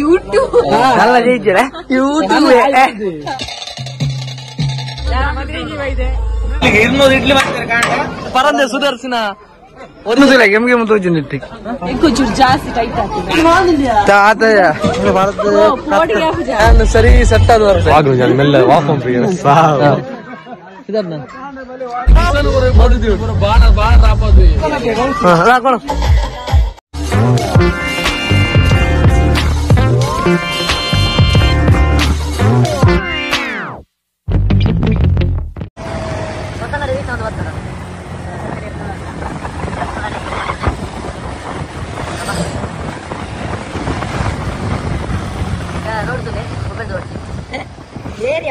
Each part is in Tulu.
ಯೂಟ್ಯೂಬ್ ನಲ್ಲ ಜೈಜರ ಯೂಟ್ಯೂಬ್ ಇಡ್ಲಿ ಮಾಡ್ತಾರೆ ಕಾಂಡ ಪರಂದೆ ಸುದರ್ಶನ ಒಂದು ಕೆಮ್ಗೆ ಮುತ್ತೋಜಿನಿಟ್ಟಿ ಇಂಕೊಂಚೂರು ಜಾಸ್ತಿ ಟೈಟ್ ಆಗ್ತದೆ. ತಾತಯ್ಯ ನಾನು ಸರಿ ಸೆಟ್ ಆದ ಮೆಲ್ಲ ವಾಪಂ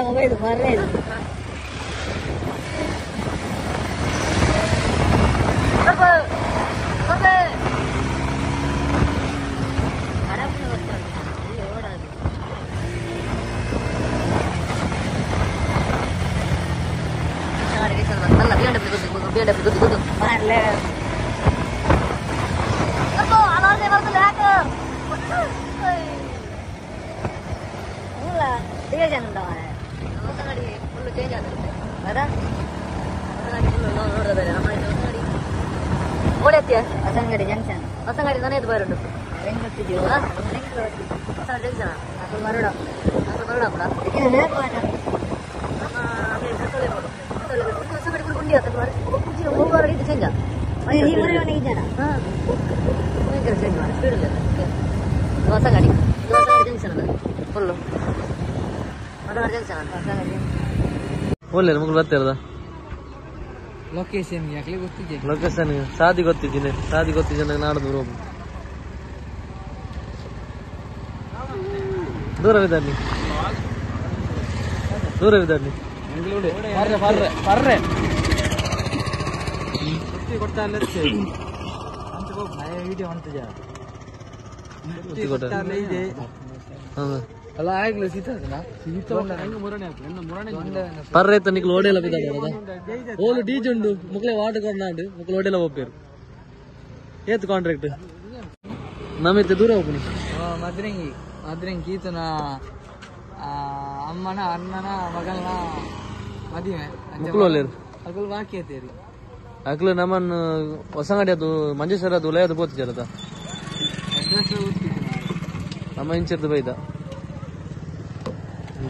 ಮೊಬೈಲ್ ಬರ್ರೇ ಹೊಸಂಗಡಿ ಜಂಕ್ಷನ್. ಹೊಸಂಗಡಿ ನನಗೆ ಬರುಂಟು. ಹೊಸಂಗಡಿ ಜಂಕ್ಷನ್ ಬರೋಣ. Hosangadi junction full Hosangadi junction. ಒಳ್ಳೆ ಮುಗ್ಲು ಬರ್ತಿರದ ಲೊಕೇಶನ್ ಯಾಕೆ ಗೊತ್ತಿದೆ? ಲೊಕೇಶನ್ ಸಾದಿ ಗೊತ್ತಿದ್ದೀನಿ, ಸಾದಿ ಗೊತ್ತಿದ್ದೆ. ನಾಡ್ದು ದೂರ ದೂರವಿದ್ದಾನೆ, ದೂರವಿದ್ದಾನೆ. ಪರ್ರೆ ಪರ್ರೆ ಪರ್ರೆ ಪರ್ರೆ ನಿಕ್ಲು ಓಡೆಲ್ಲ ಬಿದ್ದಾಡ ಓಲು ಡೀಜ್ ಉಂಡು ಮುಕ್ಲೆ ವಾಟರ್ ಕೊಡ್ನಾಂಡು ಮುಕ್ಲು ಓಡೆಲ್ಲ ಒಪ್ಪೇರು ಏತ್ ಕಾಂಟ್ರಾಕ್ಟ್ ನಮ್ಮಿತ್ತೆ ದೂರ ಹೋಗ್ನಿ. ಮದ್ರಂಗಿ ಮದ್ರಂಗಿ ಕೀತನ ಅಮ್ಮನ ಅಣ್ಣನ ಮಗನ ಮದುವೆ. ಮುಕ್ಲು ಒಲ್ಲೇರು ಅಕುಲು ಬಾಕಿ ಐತೇರಿ. ಅಕ್ಲು ನಮ್ಮನ್ನು ಹೊಸಂಗಡಿ ಅದು ಮಂಜೇಶ್ವರ ಅದು ಉಲಯದು ಪೋತಿಜಾರದ ಅಡ್ರೆಸ್ ಗೊತ್ತಿತ್ತು. ನಮ್ಮ ಇಂಚಿರ್ದು ಬೈದ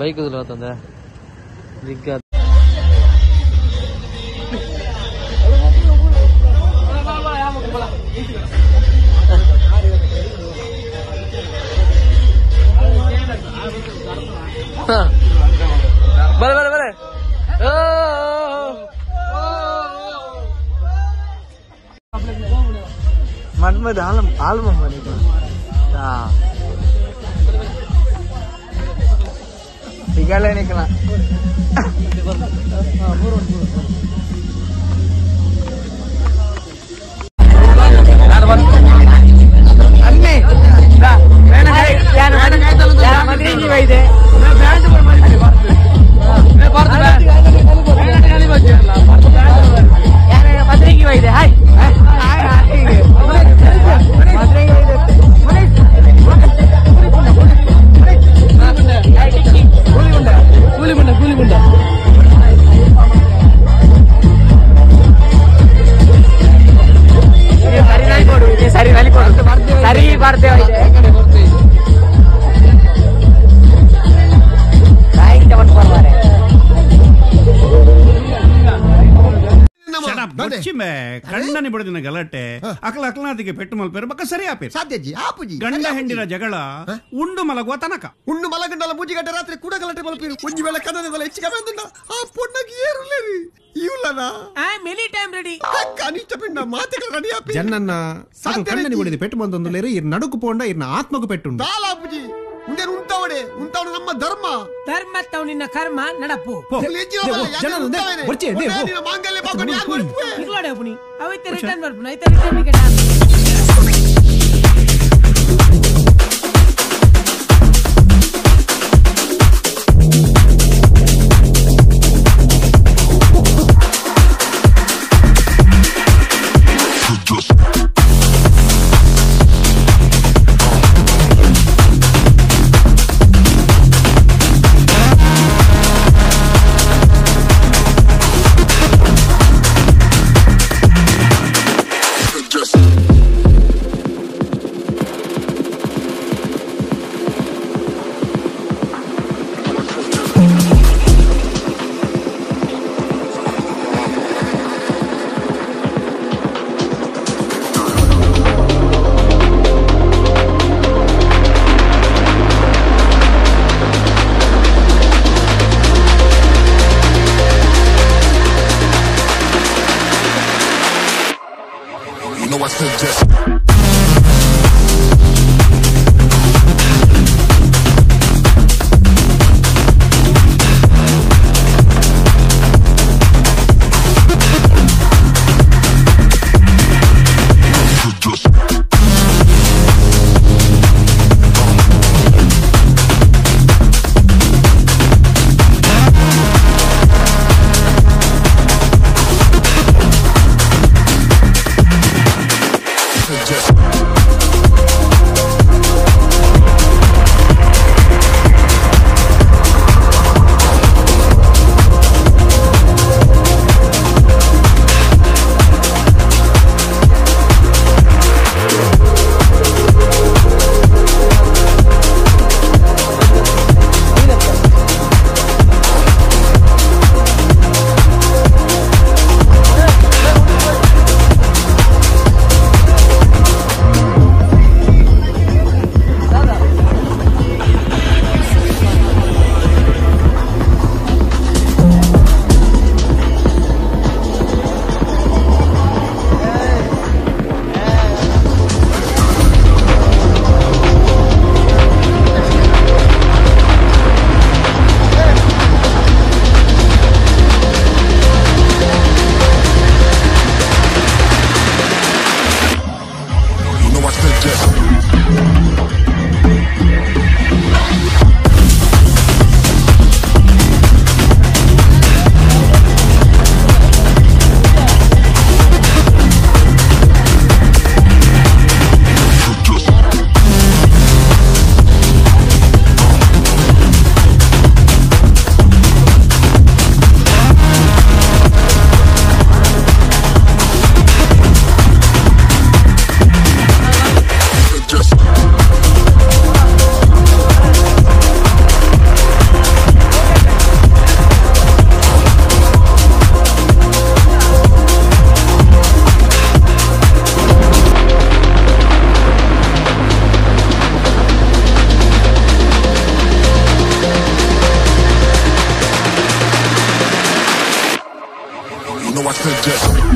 ಬೈಕ್ ಆತಂದ್ರೆ ಜಿಗ್ಗ. ಬರೆ ಬರೆ ಬರೆ ಮನ್ಮದ ಆಲಂ ಆಲ್ಬಮ್ ಸಿಗಲ್ಲ ನಿಕಲ. ಅನ್ನಿ ಹಾಯ್ ಕೂಲಿಗುಂಡ ಕೂಲಿಗುಂಡ. ಸರಿ ಸರಿ ಬರ್ತೇವೆ. ಕಣ್ಣನಿ ಬಡದಿನ ಗಲಾಟೆ ಅಕಲ ಅಕಲನಾದಿಗೆ ಪೆಟ್ಟು ಮಲ್ಪೇರು ಬಕ್ಕ ಸರಿ ಆಪೇರು ಸಾಧ್ಯಜಿ ಆಪುಜಿ. ಗಂಡ ಹೆಂಡಿನ ಜಗಳ ಉಂಡು ಮಲಗುವ ತನಕ ಉಂಡು ಮಲಗಂಡಲ ಮೂಜಿ ಗಂಟೆ ರಾತ್ರಿ ಕೂಡ ಗಲಾಟೆ ಮಲ್ಪೇರು ಒಂಜಿ ವೇಳೆ ಕನ್ನಡದಲ್ಲ ಹೆಚ್ಚಿಗೆ ಬಂದ ಆ ಪೊಣ್ಣಗೆ ಏರುಲ್ಲೇರಿ ಇವ್ಲನ ಮೆನಿ ಟೈಮ್ ರೆಡಿ ಕನಿಷ್ಠ ಪಿಂಡ ಮಾತೆಗಳ ರೆಡಿ ಆಪಿ ಜನ್ನನ್ನ ಕಣ್ಣನಿ ಬಡಿದ ಪೆಟ್ಟು ಬಂದೊಂದುಲೇರು ಇರ್ ನಡುಕು ಪೋಂಡ ಇರ್ನ ಆತ್ಮకు ಪೆಟ್ಟುಂಡು ದಾಲಾಪುಜಿ ಉಂಡೇನು ಉಂತಾವಡೆ ಉಂತಾವಡೆ ನಮ್ಮ ಧರ್ಮ ಧರ್ಮ ತಾವು ನಿನ್ನ ಕರ್ಮ ನಡಪು ಅವೈತೆ ರಿಟರ್ನ್ ಬರ್ಪುನ ಐತೆ return ticket. Just know I suggest. You know I suggest. You know I suggest.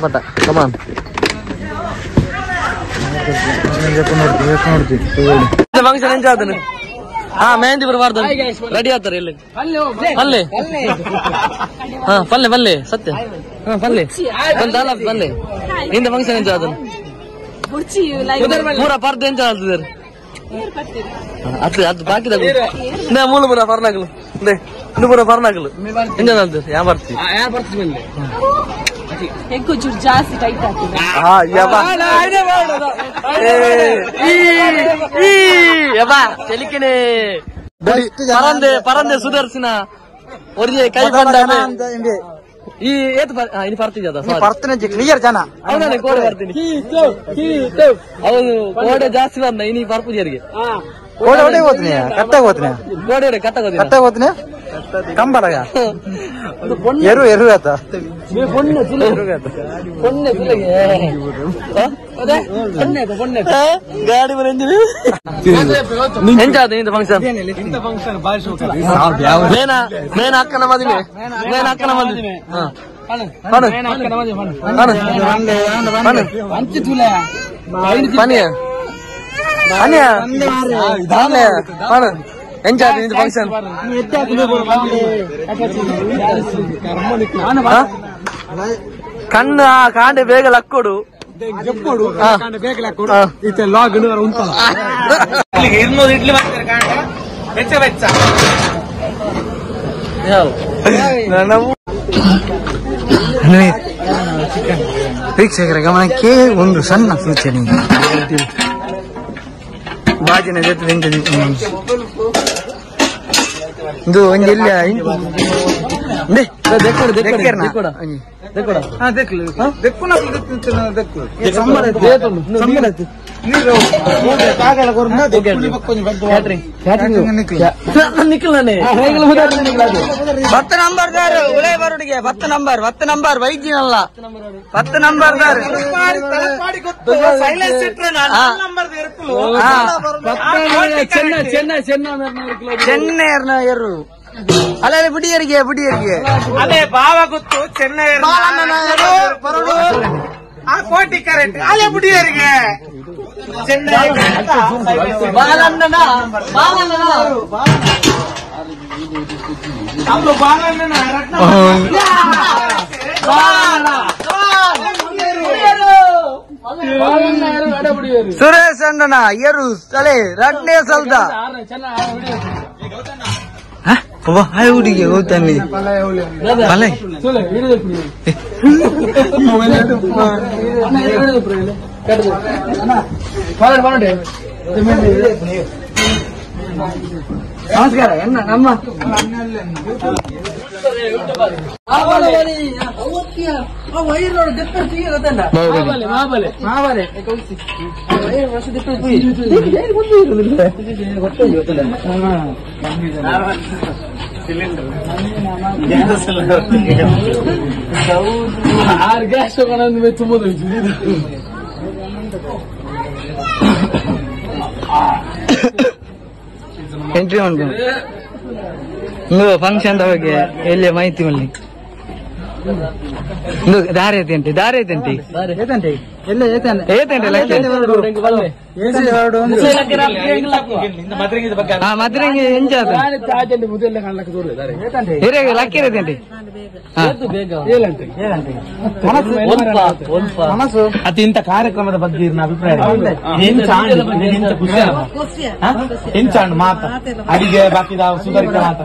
ಪಟ ಕಮಾನ್ ಫಂಕ್ಷನ್ ಎಂಜಾಯ್ ಆತನೆ. ಹಾ ಮೆಹಂದಿ ಬರಬಾರ್ದು ರೆಡಿ ಆಗ್ತಾರೆ ಇಲ್ಲಿ ಪಲ್ಲೆ. ಹಾ ಪಲ್ಲೆ ಪಲ್ಲೆ ಸತ್ಯ. ಹಾ ಪಲ್ಲೆ ಬಂದಲ್ಲ ಪಲ್ಲೆ ಇಂದ ಫಂಕ್ಷನ್ ಎಂಜಾಯ್ ಆತನೆ. ಪೂರ ಪರ್ದು ಎಂಜಾಯ್ ಆಗ್ತಿದ್ದಾರೆ. ಅದು ಅದು ಬಾಕಿದ ಮೂಲ ಪೂರ ಪರ್ನಾಗಲು ಇನ್ನು ಪೂರ ಪರ್ನಾಗಲು ಎಂಜಾಯ್ ಆಗ್ತದೆ. ಯಾ ಬರ್ತೀವಿ ಜಾಸ್ತಿ ಟೈಟ್ ಆಗ್ತದೆ. ಚೆಲಿಕೆನೆ ಪರಂದೆ ಪರಂದೆ ಸುದರ್ಶನ ಒರಿಯೇ ಕೈ ಬಂದ ಈ ಏತ್ ಇನ್ನು ಬರ್ತಿದ್ದ ಕ್ಲಿಯರ್ ಜನ ಅವನೇ ಕೋಡೆ ಬರ್ತೀನಿ. ಅವನು ಕೋಡೆ ಜಾಸ್ತಿ ಬಂದ ಇನಿ ಬರ್ಪುಜರಿಗೆ ಕೋಡೆ ಒಡೆ ಹೋಗ್ತೀನಿ ಕಟ್ಟಾಗ ಹೋಗ್ತೀನಿ ಕೋಡೆ ಒಡೆ ಕಟ್ಟಾಗ ಹೋಗ್ತೀನಿ ಕಟ್ಟಾಗ ಹೋಗ್ತೀನಿ ಕಂಬಳಗ ಎರು ಎರು ಆತ ಗಾಡಿ ಎಂಜಾದ ಇಂದ ಫಂಕ್ಷನ್ ಮೇನ ಮೇನ ಅಕ್ಕನ ಮದುವೆ ಮೇನ ಅಕ್ಕನ ಮದುವೆ. ಪನಿಯ ಪನಿಯ ಎಂಜಾದ ಇಂದ ಫಂಕ್ಷನ್ ಕಣ್ಣು ಕಾಂಡೆ ಬೇಗ ಲಕ್ಕೊಡು ವೀಕ್ಷಕರ ಗಮನಕ್ಕೆ ಒಂದು ಸಣ್ಣ ಸೂಚನೆ. ಬಾಜಿನ ಜೊತೆ ಇದು ಒಂದು ಇಲ್ಲ பத்து நம்பர் தாரு உலக பருடிಗೆ 10 ನಂಬರ್ 10 ನಂಬರ್ ವೈದ್ಯನಲ್ಲ 10 ನಂಬರ್ ದಾರು ಚೆನ್ನೈ ಚೆನ್ನೈ ಎರು ಅಲ್ಲೇ ಬಿಡಿಯರಿಗೆ ಬಿಡಿಯರಿಗೆ ಅದೇ ಭಾವ ಗೊತ್ತು ಚೆನ್ನೈ ಆ ಕೋಟಿ ಕರೆಂಟ್ ಅಲ್ಲೇ ಬಿಡಿಯರಿಗೆ ಚೆನ್ನೈ ಬಾಲಣ್ಣನ ಬಾಲಣ್ಣನ ಬಾಲಣ್ಣನ ರತ್ನ ಸುರೇಶ್ ಅಣ್ಣನ ಎರು ತಲೆ ರಟ್ನೇ ಸಲ್ದ ಹಾಯ್ ಹುಡುಗಿ ಹೋಗ್ತಾನೆ ಪಲ್ಲೆ ನಮಸ್ಕಾರ ಎನ್ನ ನಮ್ಮ ಎಂಟ್ರಿ ಉಂಟು ಫಂಕ್ಷನ್ ಬಗ್ಗೆ ಎಲ್ಲಿ ಮಾಹಿತಿ ಮಲ್ಲಿ ದಾರಿ ಐತೆ ದಾರಿ ಐತೆ ಮದ್ರಂಗಿ ಎಂಜ ಲಕ್ಕಿ ಅತಿ ಇಂಥ ಕಾರ್ಯಕ್ರಮದ ಬಗ್ಗೆ ಅಭಿಪ್ರಾಯ ಎಂಚಾಂಡ್ ಮಾತ ಅಡಿಗೆ ಬಾಕಿ ಸುಧಾರಿತ ಮಾತ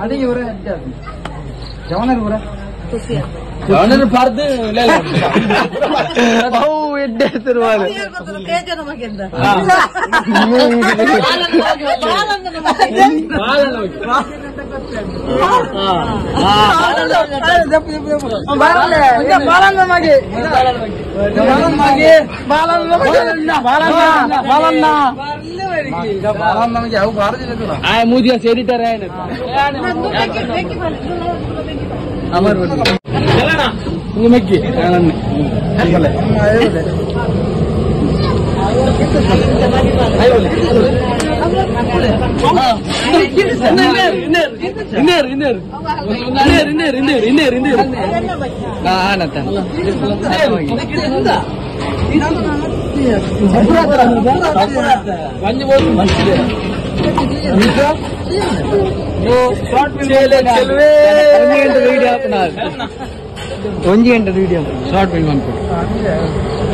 ಒಂಜಿ ಗಂಟೆ video short film ಅನ್ಕೊಂಡು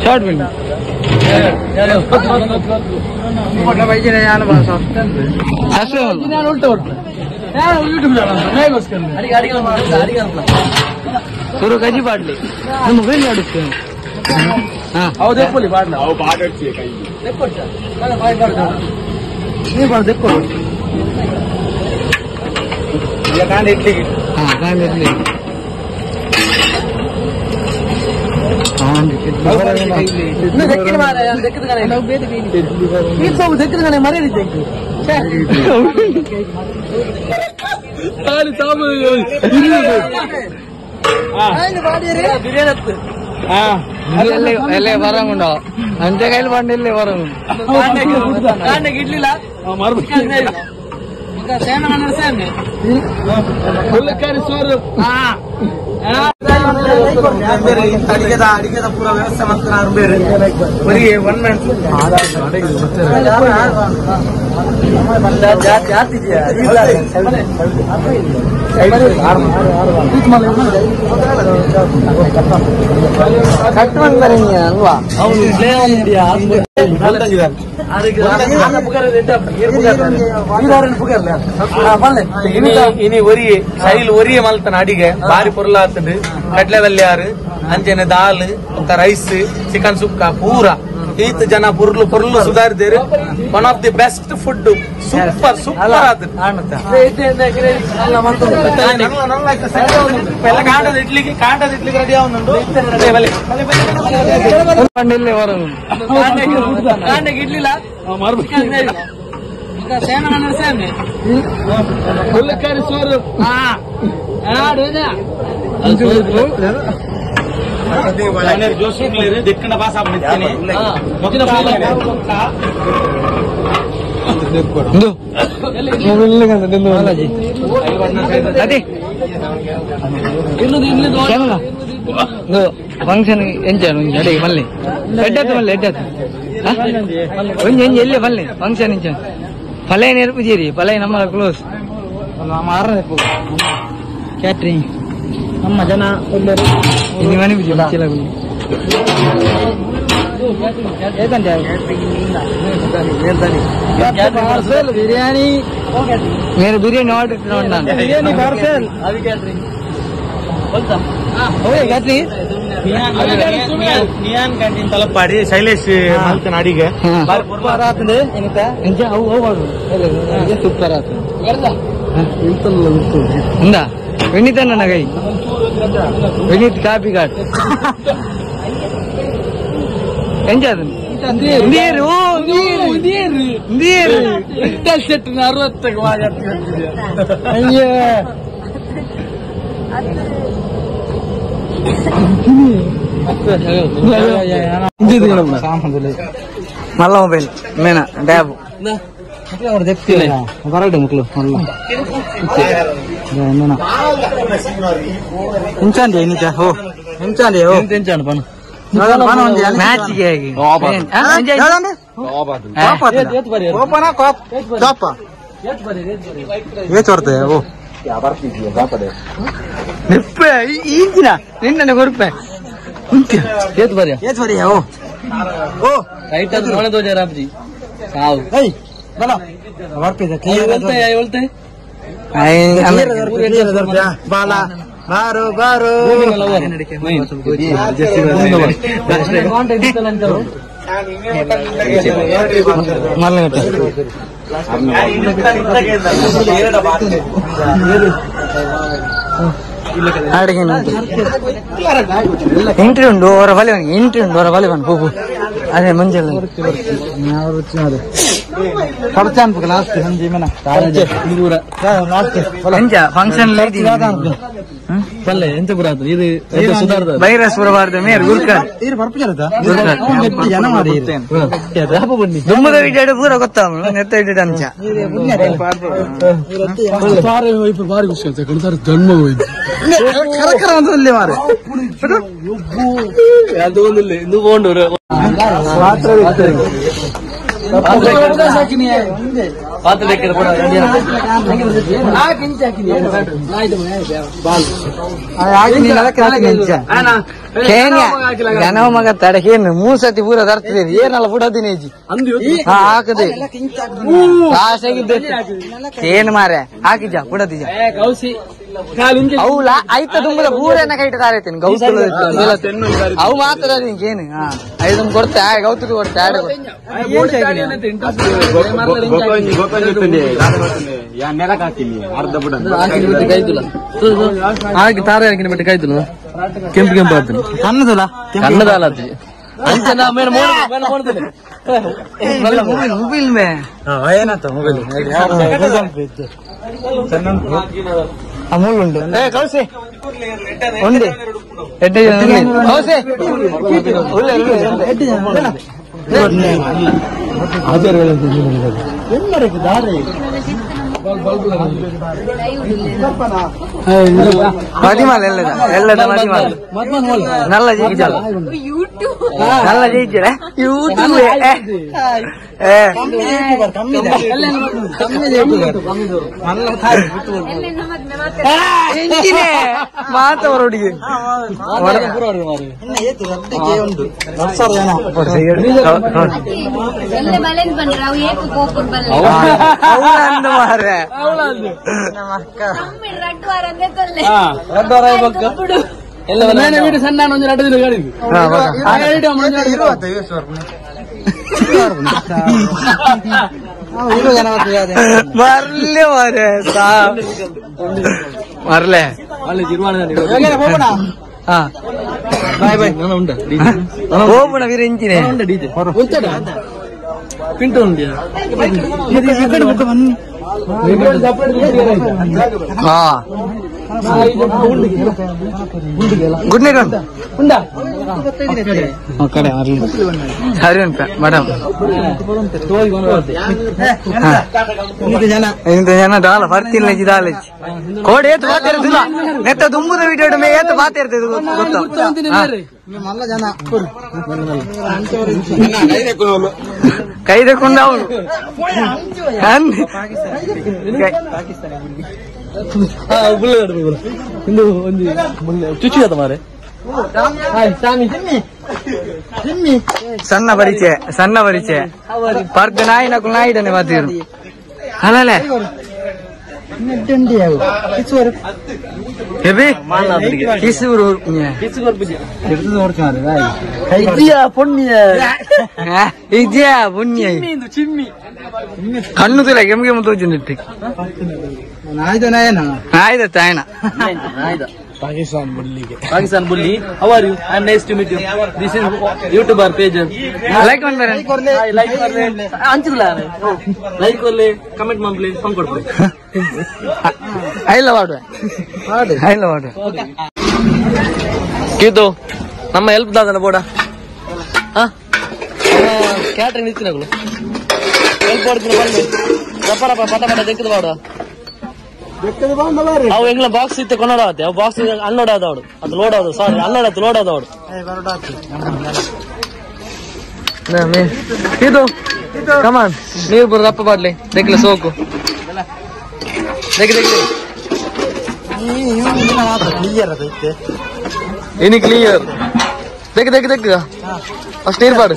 ಶಾರ್ಟ್ ಫಿಲ್ಮ್ ಸುರು ಕಜಿ ಪಾಡ್ಲಿ ನಮ್ಮ ಮೊಬೈಲ್ ಆಡುತ್ತೇನೆ. ಹೌದು ಬರಂಗುಂಡು ಅಂಚೆ ಕೈಲಿ ಬಂಡಿಲ್ಲ ಬರಂಗುಂಡು ಅಡಿಗೆದ ಪೂರ ವ್ಯವಸ್ಥೆ ಮಾಡ್ತಾರೆ ಬೇರೆ ಬರೀ ಒನ್ ಮ್ಯಾನ್ ಅಲ್ವಾ ಇನಿ ಒರಿ ಶೈಲ್ ಒರಿಯ ಮಲ್ತನ ಅಡಿಗೆ ಬಾರಿ ಪೊರ್ಲಾತಂಡು ಕಡ್ಲೆ ವಲ್ಯಾರು ಅಂಚೆನೆ ದಾಲ್ ರೈಸ್ ಚಿಕನ್ ಸುಕ್ಕ ಪೂರ ಈತ ಜನ ಪುರ್ಲು ಪೊರ್ಲು ಸುಧಾರಿದೇರು. One of the best food super super ಆದ ಕಾಂಡದ ಇಡ್ಲಿಗೆ ಕಾಂಡದ ಇಡ್ಲಿಗೆ ರೆಡಿ ಆവുಂಡು. ಫಂಕ್ಷನ್ ಎಂಚ ಅಡಿಗೆ ಮಲ್ಲೆ ಎಡ್ಡಾತು ಮಲ್ಲೆ ಎಡ್ಡಾತು ಒಂಜಿ ಒಂಜಿ ಎಲ್ಲೆ ಮಲ್ಲೆ ಫಂಕ್ಷನ್ ಎಂಚ ಪಲಯ ನೆನಪುಜೇರಿ ಪಲಯ ನಮ್ಮ ಕ್ಲೋಸ್ ಕ್ಯಾಟ್ರಿಂಗ್ ನಮ್ಮ ಜನ ಇಲ್ಲಿ ಮನೆ ಬಿರಿಯಾನಿ ಮೇರೆ ಬಿರಿಯಾನಿ ಆರ್ಡರ್ ಬಿರಿಯಾನಿ ಪಾರ್ಸೆಲ್ ನಿಯಾನ್ ತಲಪಾಡಿ ಶೈಲೇಶ್ ಮಲ್ತನ ಅಡಿಗೆ ಸೂಪರ್ ಆತು ವಿನೀತ್ ನನ್ನ ಕೈ ವಿನೀತ್ ಕಾಪಿ ಕಾಟ್ ಎಂಜ ನೀರು ನೀರು ನೀರು ಅರವತ್ತಕ್ಕೆ ಅಯ್ಯೋ ಮಲ್ಲ ಮೊಬೈಲ್ ಮೇನ ಟ್ಯಾಬ್ ಬರಡು ಮಕ್ಕಳು ಇಂಚಾಂಡಿ ನಿಜ ಹೋ ಇಂಚಾಂಡಿ ಹೋ ಇಂಚಾಂಡಿ ಪಣ ಮ್ಯಾಚ್ಗೆ ಓ ನಿಪ್ಪೆ ಈಂಚಿನ ನಿನ್ನನೆ ಕೊರ್ಪೆ ಏತ್ ಬರಿಯ ಏತ್ ಬರಿಯ ಓ ಓ ರೈಟ್ ಅದು ನೋಳೆ ದೋಜ ರಾಬ್ಜಿ ಸಾವು ಏಯ್ ಬಲ ಬರ್ಪಿದೆ ಕ್ಲಿಯರ್ ಹೇಳ್ತೆ ಹೇಳ್ತೆ ಬಾಲ ಬಾರೋ ಬಾರೋ ಎಂಟ್ರಿ ಉಂಡು ಅವರ ಬಲೆ ಎಂಟ್ರಿ ಉಂಡು ಅವರ ಬಲೆ ಬಂದು ಹೋಗು ಅದೇ ಮಂಜಲ್ಲ Function virus ಬರಬಾರ್ದು ಮೇರ್ ಗುರ್ಕರ್ ದುಮ್ಮದ ವಿಡಿಯೋ ಪೂರ ಗೊತ್ತ ನೆತ್ತ ಇಡ ಅಂಚ ಜನವ ಮಗ ತಡಕೇನು ಮೂರ್ ಸತಿ ಪೂರ ತರ್ತದೆ ಏನಲ್ಲ ಪುಡದಿನ ಹಾಕದೆ ಏನು ಮಾರೆ ಹಾಕಿಜ ಪುಡದಿಜ ಅವು ಐತ ತುಂಬದ ಪೂರ ಕೈಟ ತಾರೈತೇನೆ ಗೌತು ಅವು ಮಾತ್ರ ಏನು ಐದು ಕೊಡ್ತೆ ಗೌತಕ್ಕೆ ಕೊಡ್ತೆ ಆಡ ಹಾಕಿ ತಾರೆ ಹಾಕಿನ ಬಿಟ್ಟು ಕಾಯ್ತಿಲ್ಲ ಕೆಂಪು ಕೆಂಪು ಆಗ್ತದೆ ಕನ್ನದಲ್ಲ ಕನ್ನದ ಅಲ್ಲ ಮೊಬೈಲ್ ಮೇ ಏನಾತ ಮೊಬೈಲ್ ಅಮೂಲ್ ಉಂಟು ಕೌಸೆ ಉಂಡೆ ಎಡ್ಡೆ ಕೌಸೆ ಮದಿಮಾಲ ಎಲ್ಲದ ಎಲ್ಲದ ಮದಿಮಾಲ ನಲ್ಲ ಜೀಜಲ ನಲ್ಲ ಜೀಜಲ ಯೂಟ್ಯೂಬ್ ಮಾತವರೊಡಿಗೆ ಮಾರ್ರೆ ಸಣ್ಣ ಒಂದು ಎರಡು ದಿನ ಗಾಡಿ ಮರ್ಲೆ ಮಾರೆ ಮರ್ಲೆ ಹೋಗೋಣ ವೀರ ಇಂಚಿನೆ ಪಿಂಟು ಉಂಟು ಗುಡ್ ನೈಟ್ ಉಂಟು ಸರಿ ಉಂಟ ಮೇಡಮ್ ಇಂತ ಜನ ದಾಲ ಬರ್ತಿಲ್ಲ ದಾಲಜ್ಜಿ ಕೋಡಿ ಏತು ಬಾತಿರ್ತಿಲ್ಲ ನೆತ್ತ ದುಂಬುದ ವಿಡಿಯೋ ಮೇ ಏತು ಬಾತಿರ್ತದೆ ಗೊತ್ತ ಕೈದಕೊಂಡು ಅವನು ಚುಚ್ಚು ಆತ ಮಾರೆ ಸಣ್ಣ ಪರಿಚಯ ಸಣ್ಣ ಪರಿಚಯ ಪರ್ಗ ನಾಯಿ ನಕು ನಾಯಿಡನೆ ಮಾತಿರು ಅಲ್ಲಲೆ ಪುಣ್ಯ ಕಣ್ಣು ತುಲ ಕೆಮ್ಗೆ ತೋಚುಂದಿಟ್ಟು ಆಯ್ದ ತಾಯನ Pakistan Bulli. How are you? I am nice to meet you. This is YouTuber page. Like ಮಾಡ್ತಾರೆ ಲೈಕ್ ಮಾಡ್ಲೆ ಅಂಚಿಲ್ಲ ಲೈಕ್ ಕೊರ್ಲೆ ಕಮೆಂಟ್ ಮಾಡ್ಲಿ ಫೋನ್ ಕೊಡ್ಲಿ ಐಲ ವಾಡುವೆ ಐಲ ವಾಡುವೆ ಕೀತು ನಮ್ಮ ಹೆಲ್ಪ್ ದಾದನ ಬೋಡ ಕ್ಯಾಟ್ರಿಂಗ್ ನಿತ್ತಿನಗಳು ಹೆಲ್ಪ್ ಮಾಡ್ತೀನಿ ಬನ್ನಿ ರಪ್ಪ ರಪ್ಪ ಪಟ ಪಟ ದೆಕ್ಕದ ಬಾಡ ಅವು ಎಂಗ್ಲ ಬಾಕ್ಸ್ ಇತ್ತೆ ಕೊನೋಡಾವತ್ತೆ ಅವು ಬಾಕ್ಸ್ ಅನ್ಲೋಡ್ ಆದವಡು ಅದು ಲೋಡ್ ಆದವು ಸಾರಿ ಅನ್ಲೋಡ್ ಆಯ್ತು ಲೋಡ್ ಆದವಡು ಇದು ಕಮಾನ್ ನೀರು ಬರೋದು ಅಪ್ಪ ಬಾಡ್ಲಿ ದೆಕ್ಲ ಸೋಕು ದೆಕ್ ದೆಕ್ ಇನಿ ಕ್ಲಿಯರ್ ದೆಕ್ ದೆಕ್ ದೆಕ್ ಅಷ್ಟು ನೀರು ಬಾಡು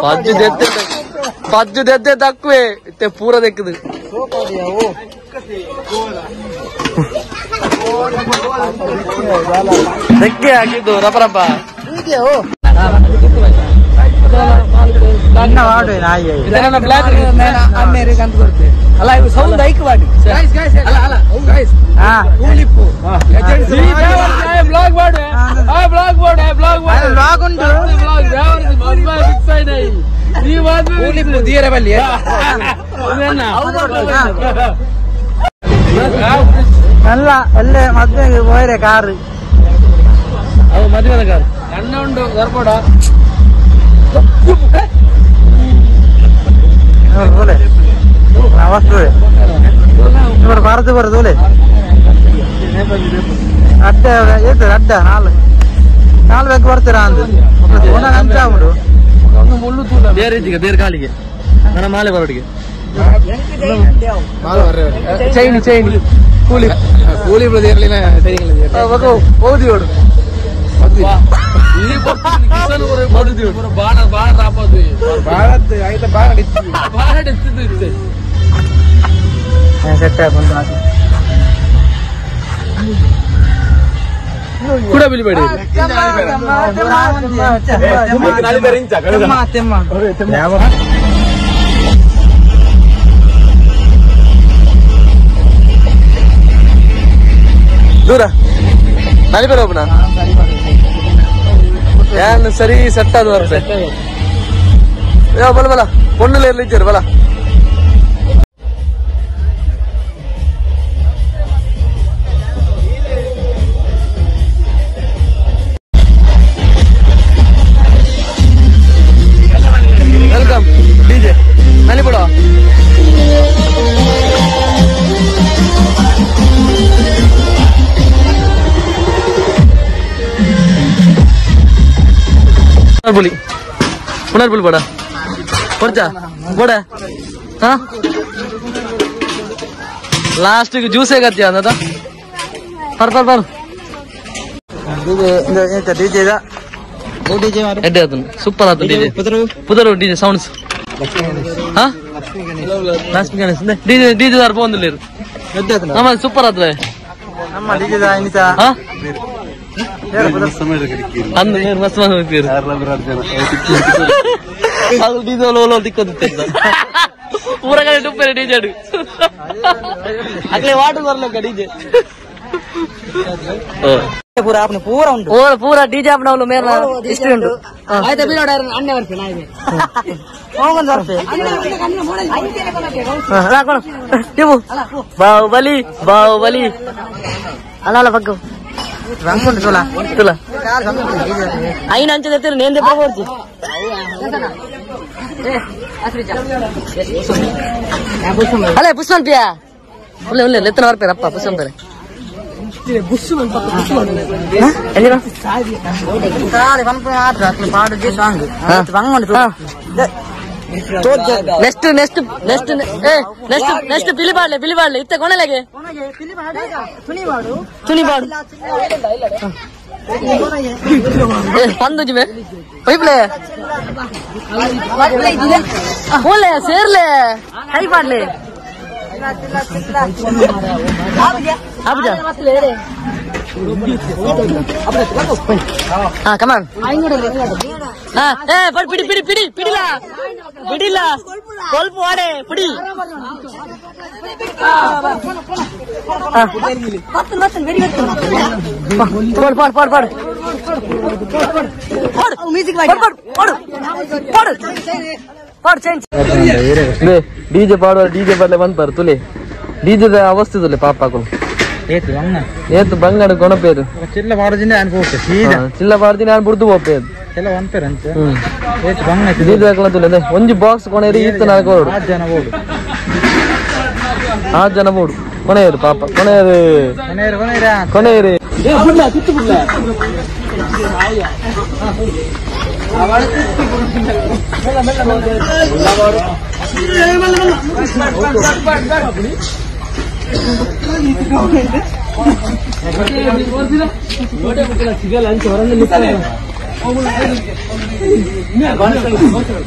ಪಜ್ಜು ದೆತ್ತೆ ಪಜ್ಜು ದೆತ್ತೆ ತಕ್ಕುವೆ ಇತ್ತೆ ಪೂರ ದೆಕ್ಕದು ದೆಕ್ಕೆ ಹಾಕಿದ್ದು ರಪ ರಪ. ಅಮೇರಿಕಂತ ಕೊಡ್ತೇವೆ ಅಲ್ಲ ಇವು ಸೌಂಡ್ ಐಕ್ ಮಾಡಿ ಅಲ್ಲ ಅಲ್ಲ ಬ್ಲಾಗ್ ಮಾಡು ಬ್ಲಾಗ್ ಮಾಡು ಬ್ಲಾಗ್ ಮಾಡು ಬ್ಲಾಗ್ ಉಂಟು ಅಲ್ಲ ಅಲ್ಲೇ ಮದ್ವೆಗೆ ಹೋಯ್ರೆ ಕಾರ್ ಮದುವೆ ಕಾರ್ ಅಣ್ಣ ಉಂಟು ಬರ್ಬೋಡ ಭಾರತ ಬರೋದು ಅಡ್ಡ ಏತು ಅಡ್ಡ ನಾಲ್ ನಾಲ್ ಬೇಕು ಬರ್ತೀರಾ ಅಂದು ಅಂಚ ಉಂಟು ಬೇರೆ ಇದ್ದೀಗ ಬೇರೆ ಕಾಲಿಗೆ ನನ್ನ ಮಾಲೆ ಬರೋಟಿಗೆ ಚೈನಿ ಚೈನಿ ಕೂಲಿ ಕೂಲಿ ಓದಿ ಓಡು ಸೆಟ್ ಆಗಿ ಕೂಡ ಬಿಲ್ ಬೇಡಿ ದೂರ ನಲಿಬೇಡ ಒಬ್ಬನ ಏನ್ ಸರಿ ಸೆಟ್ ಅದು ಬರ್ತೆ ಬಲ ಬಲ ಪೊಣ್ಣುಲ ಇರ್ಲಿದ್ದೀರಿ ಬಲ welcome DJ ನಲಿಬಿಡ ಪುನರ್ಬುಲಿ ಪುನರ್ಬುಲಿ ಬೇಡ ಕೊಡ್ಚಾ ಬೇಡ ಹಾ ಲಾಸ್ಟಿಗೆ ಜ್ಯೂಸ್ ಹೇಗತ್ತೀಯ ಅನ್ನದ per per per ಎಡ್ಡೆ ಆತನು ಸೂಪರ್ ಆತು ಡಿಜೆ ಪುದರು ಡಿಜೆ ಸೌಂಡ್ಸ್ ಹಾ ಲಕ್ಷ್ಮೀ ಗಣೇಶ್ ಡಿಜೆ ಡಿಜೆ ದಾರ್ ಪೋಂದಿಲ್ಲ ನಮ್ಮ ಸೂಪರ್ ಆತು ನಮ್ಮ ಡಿಜೆ ಹಾ ಅಂದು ನೀರು ಮಸ್ತ್ ಮಸ್ತ್ ಹೋಗ್ತೀರಿ ಅದು ಡೀಸೆಲ್ ಓಲೋ ದಿಕ್ಕೋದಿತ್ತೆ ಪೂರ ಕಡೆ ಡುಪ್ಪೇರೆ ಡಿಜೆ ಅಗ್ಲೇ ವಾಟರ್ ಬರ್ಲಕ್ಕ ಡಿಜೆ ಪೂರ ಆಪ್ನ ಪೂರ ಉಂಟು ಓ ಪೂರ ಡಿಜೆ ಆಪ್ನವಲು ಮೇಲ ಇಷ್ಟು ಉಂಟು ಆಯ್ತಾ ಬಿಡೋಡ ಅಣ್ಣೆ ಬರ್ತೀನಿ ಆಯ್ತು ಹೋಗೊಂದು ಬರ್ತೆ ನೀವು ಬಾಹುಬಲಿ ಬಾಹುಬಲಿ ಅಲ್ಲ ಅಲ್ಲ ಪಕ್ಕ ರಂಗುಂಟು ತುಲ ತುಲ ಐನ ಅಂಚದ ನೇನ್ ದೆಪ್ಪ ಬರ್ತಿ ಅಲ್ಲ ಪುಷ್ಪನ್ ಪಿಯಾ ಉಳ್ಳೆ ಉಳ್ಳೆ ಲೆತ್ತನ ಬರ್ಪೇರಪ್ಪ ಪುಷ್ಪನ್ ಪೇರೆ next next next next next ಪಿಲಿ ಬಾಡ್ಲೆ ಪಿಲಿ ಬಾಡ್ಲೆ ಇತ್ತ ಕೊಣಲೆಗೆ ತುಣಿ ಬಾಡು పందు ಜಿಮೆ ಪೈಪ್ಲೆ ಓಲೆ ಸೇರ್ಲೆ ಕೈ ಪಾಡ್ಲೆ ಹಾ ಕಮಾನ್ ಏ ಬಿಡಿ ಬಿಡಿ ಬಿಡಿ ಬಿಡಿಲ್ಲ ಬಿಡಿಲ್ಲ ಸ್ವಲ್ಪ ವಾಡೆ ಬಿಡಿ ಪಾಡು ಪಾಡು ಪಾಡು ಪಾಡು ಪಾಡು ಪಾಡು ಪಾಡು ಚೇಂಜ್ ಡಿಜೆ ಪಾಡುವ ಡಿಜೆ ಬರ್ಲೆ ಬಂದ್ ತುಲೆ ಡಿಜೆದ ಅವಸ್ಥೆ ತುಲೆ ಪಾಪ ಹಾಕಲು ಏತು ಬಂಗಡ ಕೊಣಪೇರು ಚಿಲ್ಲ ಬಾರದಿನ ಅನ್ಬೋತೆ ಸೀದಾ ಚಿಲ್ಲ ಬಾರದಿನ ನಾನು ಬುಡ್ದು ಪೋಪೇದು ಎಲ್ಲ ಒನ್ಪೇರು ಅಂಚೆ ಏತು ಬಂಗ ಡಿಜೆ ಹಾಕಲ ತುಲೆ ಒಂಜಿ ಬಾಕ್ಸ್ ಕೊಣೇರಿ ಈತ ನಾಲ್ಕು ಓಡು ಆರು ಜನ ಓಡು ಆರು ಜನ ಓಡು ಕೊನೆಯರು ಪಾಪ ಕೊನೆಯರು ಕೊನೆಯರು ಕೊನೆಯರ ಕೊನೆಯರು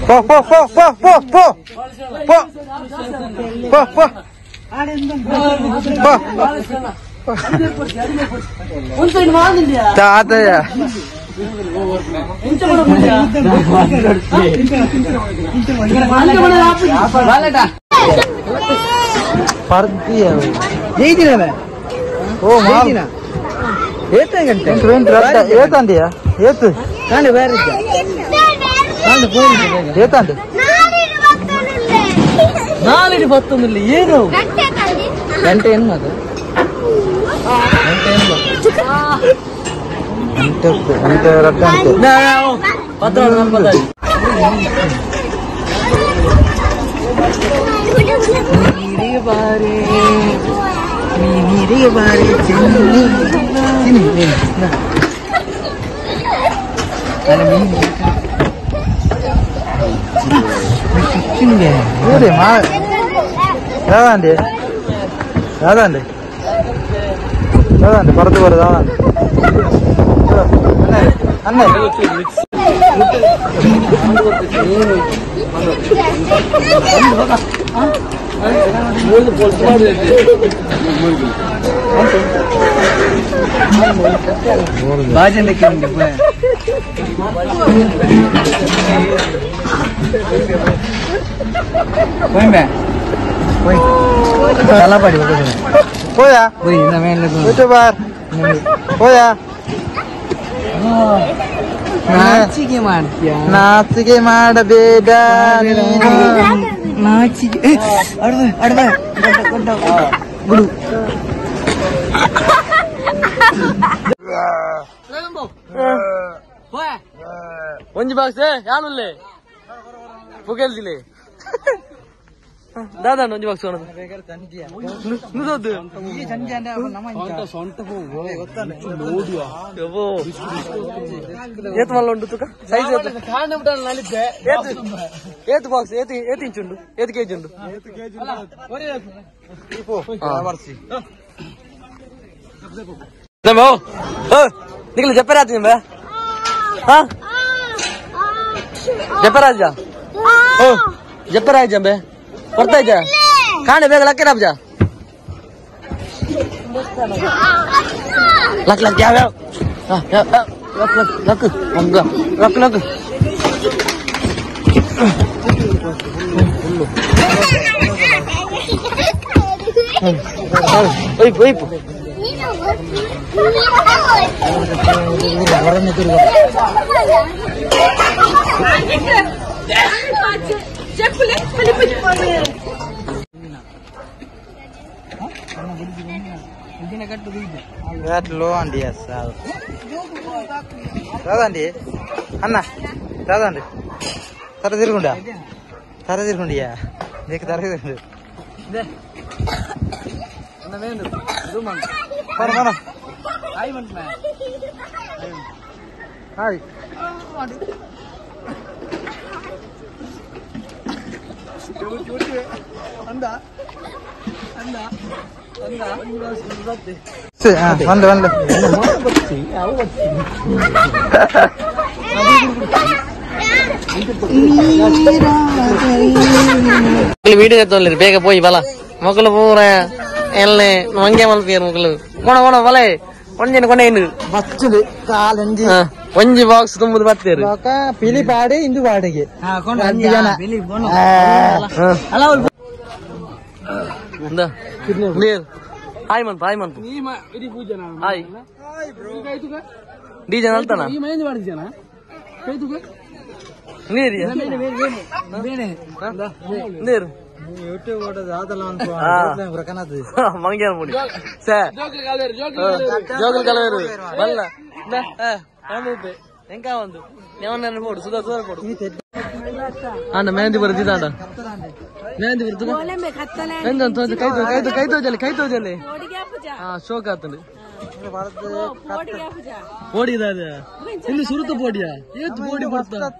ಪೋ ಪೋ ಪೋ ಪೋ ಪೋ ಪೋ ಪೋ ಪೋ ಪೋ ಪೋ ತಾತಯ್ಯ. ಏನು ಗಂಟೆ ಏನು ಅದು ಗಂಟೆ ಯಾವ್ದಂಡಿ ಯಾವ್ದಂಡಿ ಬರದು ಬರೋದು ಯಾವ್ದಂಡಿ ಅಣ್ಣ ಹೋಯಾ ಯೂಟ್ಯೂಬರ್ ಹೋಯಾ ನಾಚಿಕೆ ಮಾಡ್ತೀಯ ನಾಚಿಕೆ ಮಾಡಬೇಡ ನೀನು ನಾಚಿಕೆ ಅಡ್ವೆ ಅಡ್ವೆ ಬಿಡು ಒಂಜಿ ಬಾಕ್ಸ್ ಯಾನುಲ್ಲೆ ಪುಗೆಲ್ದಿಲೆ ದಾದಾ ಒಂಜಿ ಬಾಕ್ಸ್ ಏತ್ ಮಲ್ಲ ಉಂಟು ತುಕ ಸೈಜ್ ಏತ್ ಬಾಕ್ಸ್ ಏತ್ ಏತ್ ಇಂಚ್ ಉಂಡು ಏತ್ ಕೆಜಿ ಉಂಡು ನಿಖಿಲ್ ಜಪ್ಪರಾಜ್ ನಿಂಬ ಹಾ ಜಪ್ಪರಾಜ ಓ ಜಪ್ಪರಾಜ್ ಅಂಬೆ ಬರ್ತಾ ಇದ್ಯಾ ಕಾಣೆ ಬೇಗ ಲಕ್ಕೆ ರಾಬ್ಜಾ ಲಕ್ ಲಕ್ ಯಾವ ಯಾವ luck luck luck ಮಂಗ ಲಕ್ ಲಕ್ ಒಯ್ಪು ಒಯ್ಪು ಲೋ ಅಂಡಿ రాదండి అన్న రాదండి తర తిరుగుండా తర తిరుగుండియా నీకు తర తిరుగుండు హాయ్ ಒಂದು ಒಂದು ವಿಡಿಯೋ ಎತ್ತೊಂದಿರಿ ಬೇಗ ಪೋಯಿ ಬಲ ಮೊಕ್ಕಲು ಪೂರ ಎಲ್ನೆ ಮಂಗೆ ಮಲ್ಪಿಯರ್ ಮೊಕ್ಕಲು ಕೊಣ ಕೊಣ ಬಲ ಒಂಜಿನ ಕೊಣ ಏನು ಬಚ್ಚುದು ಕಾಲಂಜಿ ಒಂಜಿ ಬಾಕ್ಸ್ ತುಂಬುದು ಬತ್ತೇರು ಪಿಲಿ ಪಾಡಿ ಇಂದು ಬಾಡಿಗೆ ಹಾಯ್ ಮನ್ಪ ಹಾಯ್ ಮನ್ಪು ಹಾಯ್ ಡಿಜೆ ನಲ್ತಾನ ನೀರು ನೀರು ಮಂಗ್ಯಾನ ಮುಡಿ ಸೇ ಜೋಗಲ್ ಕಲವೇರು ಬಲ್ಲ ಎಂಕ ಒಂದು ಯಾವನ್ನ ಬೋಡು ಸುಧಾ ಸುಧಾ ಬೋಡು ಅಣ್ಣ ಮೆಹಂದಿ ಬರುತ್ತಿದ್ದಾಂಡ ಮೆಹಂದಿ ಬರುತ್ತ ಕೈ ಕೈ ಕೈ ತೋಜಲೆ ಕೈ ತೋಜಲೆ ಹಾ ಶೋಕ್ ಆತಂಡು ಪೋಡಿದ ಇನ್ನು ಸುರುತ ಪೋಡಿಯಾ ಏತ್ ಪೋಡಿ ಬರ್ತಾ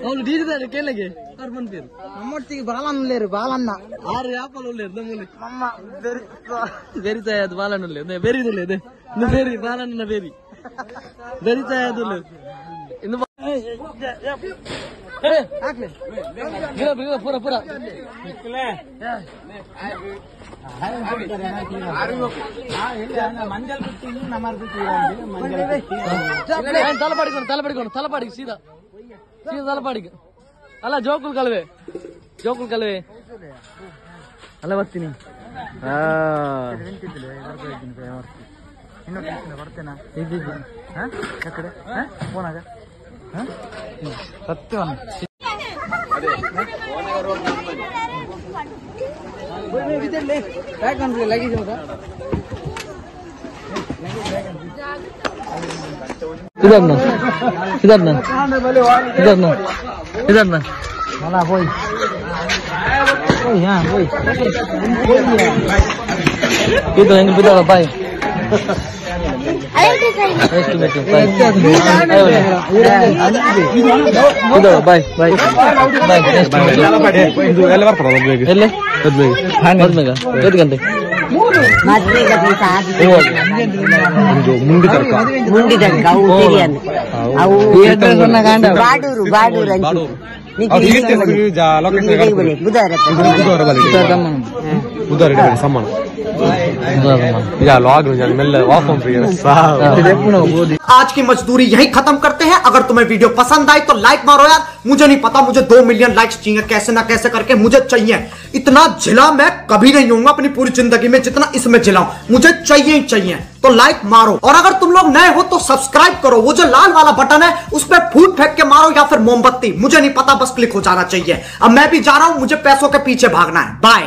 ಅವನು ಡೀಜಿದಾರೆ ಕೇಳಗೆ ಆರು ಮನ್ಪೇರು ನಮ್ಮೊಟ್ಟಿಗೆ ಬಾಲನ್ಲೇರು ಬಾಲನ್ನ ಆರು ಯಾಪಲ್ ಉಳ್ಳೇರು ನಮ್ಮಲ್ಲಿ ಬೆರಿತಾಯ ಅದು ಬಾಲನ್ನುಳ್ಳೆ ಬೇರಿದುಳ್ಳೆ ಅದೇ ಇನ್ನು ಬೇರಿ ಬಾಲನ್ನ ಬೇರಿ ಬೆರಿತಾಯ ಅದು ಇನ್ನು ಗಿರ ಪೂರ ಪೂರ ತಲಪಾಡಿಕೊಂಡು ತಲಪಾಡಿಕೊಂಡು ತಲಪಾಡಿಗೆ ಸೀದಾ ಸೀದಾ ತಲಪಾಡಿಗೆ ಅಲ್ಲ ಜೋಕುಲ್ ಕಲ್ವೆ ಜೋಕುಲ್ ಕಲ್ವೆ ಅಲ್ಲ ಬರ್ತೀನಿ. ಇದನ್ನ ಇದನ್ನ ಇದನ್ನ ಇದನ್ನ ಇದು ಹೆಂಗ್ ಬಿದ್ದಾವ ಬಾಯ್. Bye bye bye. ಎಲ್ಲಿ ಐದು ಗಂಟೆ आज की मजदूरी यही खत्म करते हैं। अगर तुम्हें वीडियो पसंद आई तो लाइक मारो यार, मुझे नहीं पता, मुझे 2 मिलियन लाइक्स चाहिए, कैसे ना कैसे करके मुझे चाहिए। इतना झिला मैं कभी नहीं होऊंगा अपनी पूरी जिंदगी में जितना इसमें झिलाऊं, मुझे चाहिए ही चाहिए। तो लाइक मारो, और अगर तुम लोग नए हो तो सब्सक्राइब करो, वो जो लाल वाला बटन है उस पर फूट फेंक के मारो या फिर मोमबत्ती, मुझे नहीं पता, बस क्लिक हो जाना चाहिए। अब मैं भी जा रहा हूं, मुझे पैसों के पीछे भागना है। बाय।